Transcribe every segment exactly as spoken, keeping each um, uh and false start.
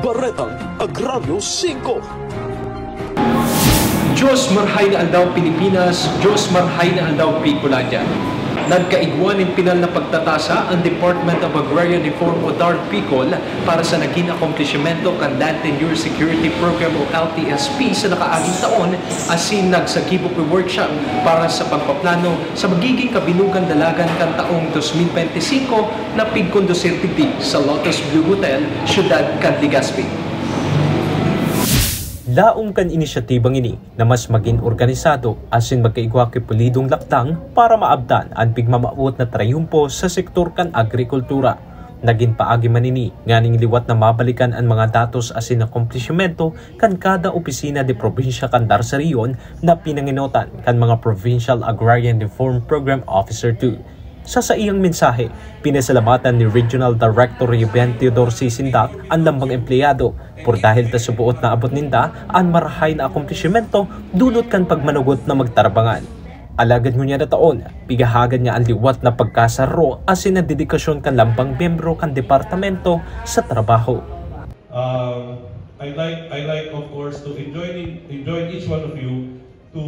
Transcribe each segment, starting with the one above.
Baretang Agraryo singko. Diyos marhay na aldaw, Pilipinas. Diyos marhay na aldaw, Bicolandia. Nagkaigwa nin pinal na pagtatasa an Department of Agrarian Reform o DARD Bicol para sa nagin akomplishimento kan Land Tenure Security Program o L T S P sa nakaaging taon, asin nagsagibok nin workshop para sa pagpaplano sa magiging kabinugan dalagan kan taong dos mil benti singko na pigkondusir digdi sa Lotus Blue Hotel, siyudad kan Legazpi. Laom kan inisyatibang ini na mas magin organisado asin magkaigwa ki pulidong lakdang para maabtan an pigmamawot na trayumpo sa sektor kan agrikultura. Nagin paagi man ini nganing liwat na mabalikan an mga datos asin akomplishimento kan kada opisina de probinsya kan Darsarion na pinangenotan kan mga Provincial Agrarian Reform Program Officer two. Sa saiyang mensahe, pinasalamatan ni Regional Director Ruben Teodoro Sisindak an lambang empleyado por dahil ta suboot na abot ninda an marahay na akomplishimento dulot kan pagmanugot na magtarabangan. Alagad ngunyan na taon, pigahagad niya an liwat na pagkasaro asin an dedikasyon kan lambang miyembro kan departamento sa trabaho. Um, I like, I like, of course, to enjoin, enjoin each one of you to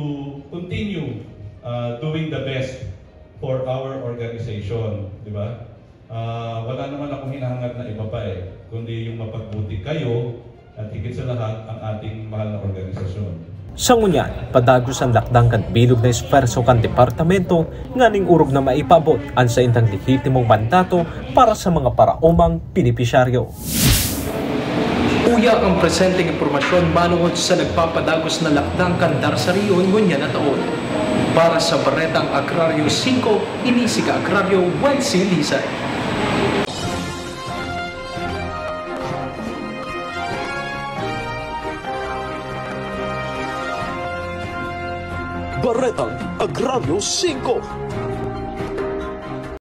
continue uh, doing the best for our organization, di ba? Uh, wala naman akong hinahangad na iba pa eh, kundi yung mapagbuti kayo at higit sa lahat ang ating mahal na organisasyon. Sa ngunyan, padagos an lakdang kan bilog na esfuerso kan departamento nganing orog na maipaabot an saindang lehitimong mandato para sa mga paraomang benepisyaryo. Uya ang presenteng impormasyon manongod sa nagpapadagos na lakdang kan Darsarion ngunyan na taon. Para sa Baretang Agraryo singko, ini si Ka-Agraryo Wency Lisay. Baretang Agraryo singko.